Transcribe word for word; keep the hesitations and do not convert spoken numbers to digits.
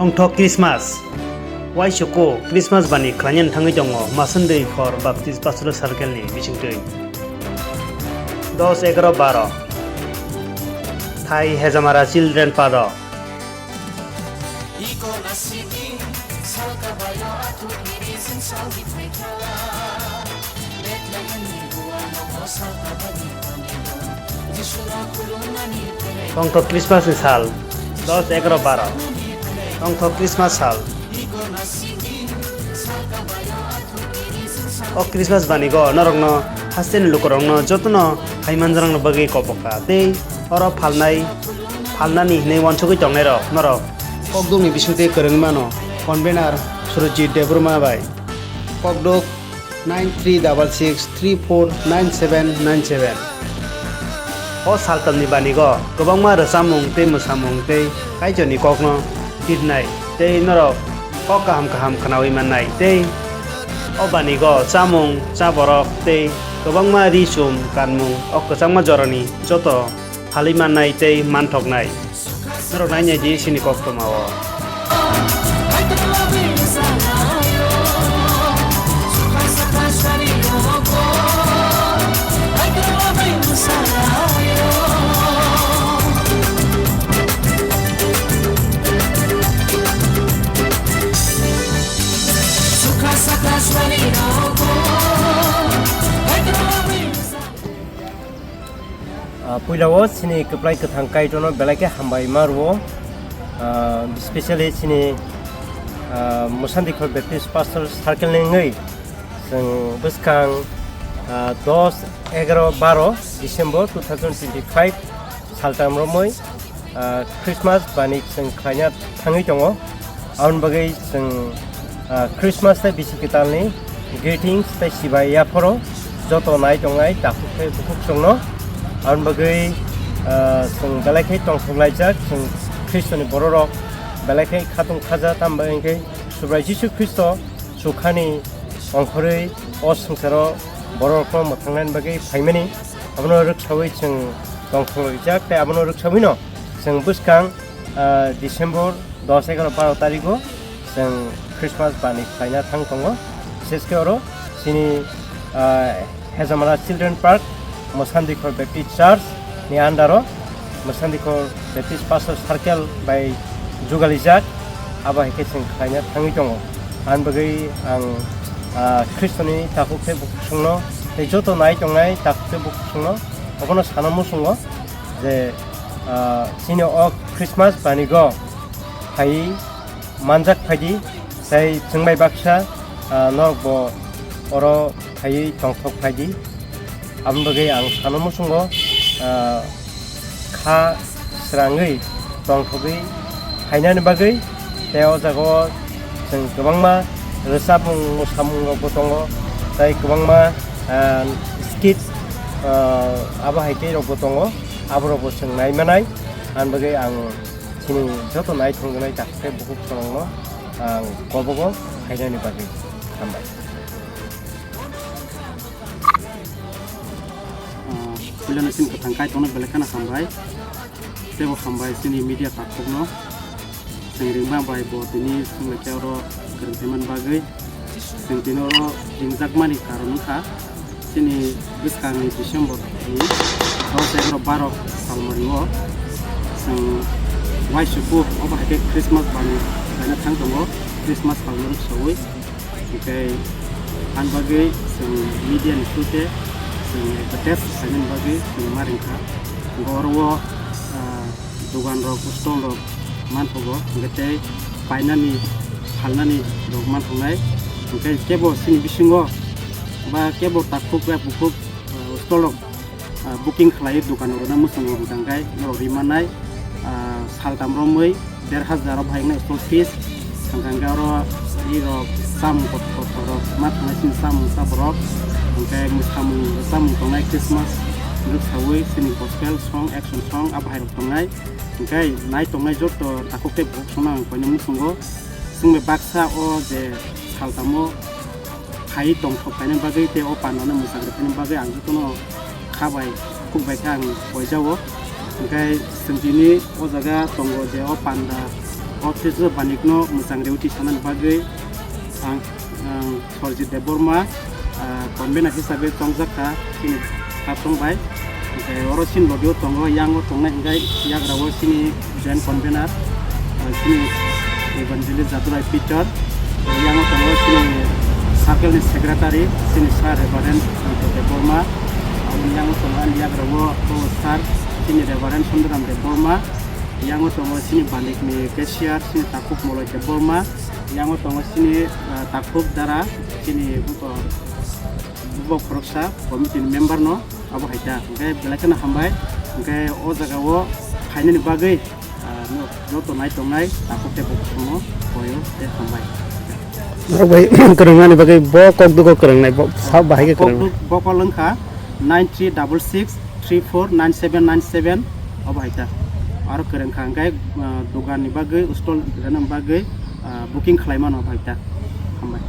Tongthok Christmas. Waisukgo Christmas bani khlainani thangwi tongo Masandwi for Baptist Pastoral Circle ni bisingtwi. Dos egaroh baro. Thai Hejamara Children Park o. Tongthok Christmas ni sal, dos, egaroh, baro. Tongthok Christmas sal. O Christmas banigo norokno hasteni lukurokno jotono hai manjaknani bagwi kobokha tei oro phalnai, phalnani hinwi uansugwi tongnairok norok kokdukni bisingtwi kwrwngwi mano, convener Surojit Debbarma bai. Kokduk nine three double six three four nine seven nine seven. O saltamni banigo kwbangma rwchapmung tei mwsamung tei Kaitorni kokno tirnai tei norok kok kaham kaham khwnawi mannai tei o banigo chamung chaborok tei kwbangma ri chum kanmung o kwchangma jorani joto phalwi mannai tei manthoknai. Norok nainai di sini koktoma o. Ah, puila o chini kwplai kwthang Kaitorno belai khe hambai ma rwo. Ah, specially chini, ah, Mwsandikhor Baptist Pastor Circle ni wngwi chwng bwskang, ah, dos, egaroh, baro December two thousand twenty-five saltam romwi, ah, Christmas bani chwng khlaina thangwi tongo. Aboni bagwi chwng, ah, Christmas tei bisi kwtalni greetings tei sibai yaphoro joto nai tongnai takhuk tei bukhuk chwngno. Aboni bagwi, ah, chwng belai khe tongthok laijak, chwng Khristoni bororok belai khe khatung khaja, tamo hwnkhe Subrai Jisu Khristo chukhani ongkhorwi o swngcharo bororokno mwthangnani bagwi phaimani, abono rwksawi chwng tongthok laijak tei abono rwksawino chwng bwskang, ah, December dos, egaroh, baro tarigo chwng Christmas bani khlaina thang tongo. Bises khe oro chini, ah, Hejamara Children Park, Mwsandikhor Baptist Church ni under o, Mwsandikhor Baptist Pastor Circle bai jugalijak, abo hai khe chwng khlaina thangwi tongo. Aboni bagwi ang, ah, Khristoni takhuk tei bukhuk chwngno tei joto nai tongnai takhuk tei bukhuk chwngno abono sana muchungo je, ah, chini o Christmas banigo phaiwi manjak phaidi, tei chwng bai baksa, ah, norokbo oro phaiwi tongthok phaidi. Aboni bagwi ang sana muchungo, ah, kha srangwi tongthogwi phainani bagwi, tei o jaga o chwng kwbangma rwchapmung mwsamung rokbo tongo, tei kwbangma, ah, skit, ah, abo hai tei rokbo tongo, aborokbo chwng nai manai. Aboni bagwi ang chini joto nai thangjaknai takhuk tei bukhuk chwngno ang kobogo phainani bagwi hambai. Ah, puilano chini kwthang Kaitorno belai kheno hambai. Teibo hambai chini media takhukno. Chwng ringma bai bo tini chwng lai khe oro kwrwng khaimani bagwi. Chwng tini oro ringjakmani karon wngkha chini bwskangni December ni dos, egaroh, baro salmani o chwng uaisukgo obo hai khe Christmas bani khlaina thang tongo, Christmas salmani rwksaui. Hwnkhe ani bagwi chwng media ni through khe chwng advertise khlainani bagwi chwng ma ringkha. Hwnkhe oro o, ah, dogan rok, stall rok manthogo, hwnkhe tei painani, phalnani rok manthognai. Hwnkhe kebo chini bisingo ba kebo takhuk ba bukhuk, ah, stall rok, ah, booking khlaiwi dokan rok rwna muchungo, hwnkhe norok ri mannai, ah, saltam romwi der hajar o bahai wngnai stall fees. Hwnkhe oro ri rok chamung kothok kothok rok ma thangnai chini chamung chaborok, hwnkhe mwsamung chamung tongnai Christmas rwksaui chini gospel song, action song a bahai rok tongnai. Hwnkhe nai tongnai joto takhuk tei bukhuk chwngno ang koinwi muchungo. Chwng bai baksa o je saltamo phaiwi tongthok khaina bagwi tei o pandano mwchang rwkhaina bagwi ang jotono kha bai khuk bai khe ang koijao. Hwnkhe chwng tini o jaga tongo je o panda O Trijura Banikno mwchang rwui twi sanani bagwi ang, ang Sorjit Debbarma, ah, convener hisabe chongjak kha chini Khartong bai. Hwnkhe oro chini logio tongo, yango tongnai hwnkhe yagra o chini joint convener, ah, chini Evangelist Jadurai Peter, yango tongo chini circle ni secretary, chini Sir Reverend Santo Debbarma, aboni yango tongo ani yagra o, o Sir chini Reverend Sundaram Debbarma, yango tongo chini Banik ni cashier, chini Takhuk Moloi Debbarma, yango tongo chini, ah, Takhuk Dara, chini buko, bubo khoroksa committee ni member no, abo hai ta. Hwnkhe belai kheno hambai. Hwnkhe o jaga o phainani bagwi, ah, no, joto nai tongnai, Takhuk tei bukukumo koyo tei hambai. Norok bai kwrwngmani bagwi bo kokduk o kwrwngnai, bo sa bahai khe kwrwngnai. Kokduk, bo call wngkha nine three double six three four nine seven nine seven, obo hai ta. Aro kwrwngkha hwnkhe, ah, dogan ni bagwi, stall rwna bagwi, ah, booking khlai mano obo hai ta. Hambai.